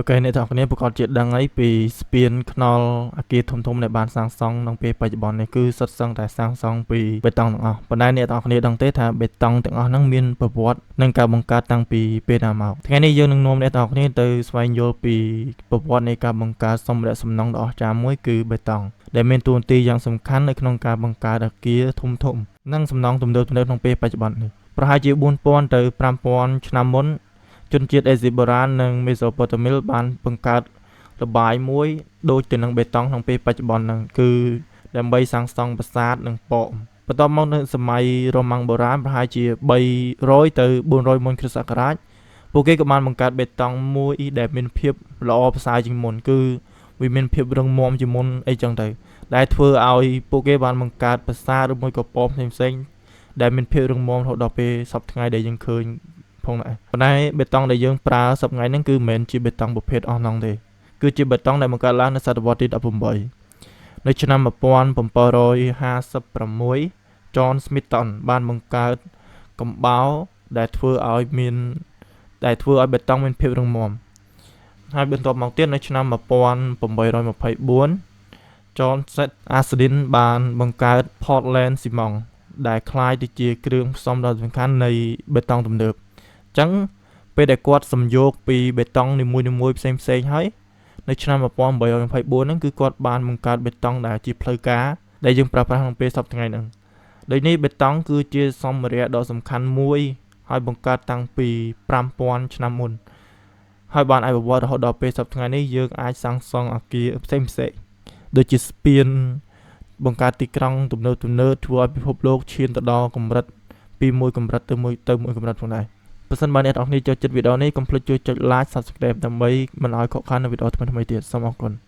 OK អ្នកទាំងអស់គ្នាប្រាកដជាដឹងអីពីស្ពានថ្នល់អាគារធំៗដែលបានសាងសង់ក្នុងពេលបច្ចុប្បន្ននេះគឺសុទ្ធសឹងតែសាងសង់ពីបេតុងទាំងអស់ប៉ុន្តែអ្នកទាំងអស់គ្នាដឹងទេថាបេតុងទាំងអស់ហ្នឹងមានប្រវត្តិនិងការបង្កើតតាំងពីពេលណាមកថ្ងៃនេះយើងនឹងនាំអ្នកទាំងអស់គ្នាទៅស្វែងយល់ពីប្រវត្តិនៃការបង្កើតសម្ភារៈសំណង់ដ៏អស្ចារ្យមួយគឺបេតុងដែលមានតួនាទីយ៉ាងសំខាន់នៅក្នុងការបង្កើតអាគារធំៗនិងសំណង់ទំនើបៗក្នុងពេលបច្ចុប្បន្ននេះប្រហែលជា4000ទៅ5000ឆ្នាំមុន ជនជាតិអេស៊ីបូរ៉ាននិងមេសូប៉ូតាមីបានបង្កើតល្បាយមួយដូចទៅនឹងបេតុងក្នុងពេលបច្ចុប្បន្នហ្នឹងគឺដើម្បីសាងសង់ប្រាសាទនិងប៉មបន្ទាប់មកនៅសម័យរ៉ូម៉ាំងបុរាណប្រហែលជា300ទៅ400មុនគ្រិស្តសករាជពួកគេក៏បានបង្កើតបេតុងមួយដែលមានភាពល្អប្រសើរជាងមុនគឺវាមានភាពរឹងមាំជាងមុនអីចឹងទៅដែលធ្វើឲ្យពួកគេបានបង្កើតប្រាសាទឬមួយក៏ប៉មផ្សេងៗដែលមានភាពរឹងមាំរហូតដល់ពេលសព្វថ្ងៃដែលយើងឃើញ ផងដែរប៉ុន្តែបេតុងដែលយើងប្រើសព្វថ្ងៃហ្នឹងគឺមិនមែនជាបេតុងប្រភេទអស់ហ្នឹងទេគឺជាបេតុងដែលបង្កើតឡើងនៅសតវត្សទី18នៅឆ្នាំ1756 John Smithson បានបង្កើតកំបោរដែលធ្វើឲ្យមានដែលធ្វើឲ្យបេតុងមានភាពរឹងមាំហើយបន្ទាប់មកទៀតនៅឆ្នាំ1824 John Seth Aspdin បានបង្កើត Portland ស៊ីម៉ង់ដែលក្លាយទៅជាគ្រឿងផ្សំដ៏សំខាន់នៃបេតុងទំនើប ចឹងពេលដែលគាត់សំយោគពីបេតុងនីមួយៗផ្សេងផ្សេងៗហើយនៅឆ្នាំ1824ហ្នឹងគឺគាត់បានបង្កើតបេតុងដែលជាផ្លូវការដែលយើងប្រើប្រាស់ក្នុងពេលសព្វថ្ងៃហ្នឹងដូចនេះបេតុងគឺជាសម្ភារៈដ៏សំខាន់មួយហើយបង្កើតតាំងពី5000ឆ្នាំមុនហើយបានអភិវឌ្ឍរហូតដល់ពេលសព្វថ្ងៃនេះយើងអាចសាងសង់អគារផ្សេងផ្សេងៗដូចជាស្ពានបង្កើតទីក្រុងទំនើបទំនើបធ្វើឲ្យពិភពលោកឈានទៅដល់កម្រិតពីមួយកម្រិតទៅមួយទៅមួយកម្រិតផងដែរ ប្រសិនបើអ្នកទាំងអស់គ្នាចូលចិត្តវីដេអូនេះកុំភ្លេចជួយចុច Like Subscribe ដើម្បីមិនឲ្យខកខាននៅវីដេអូថ្មីៗទៀតសូមអរគុណ។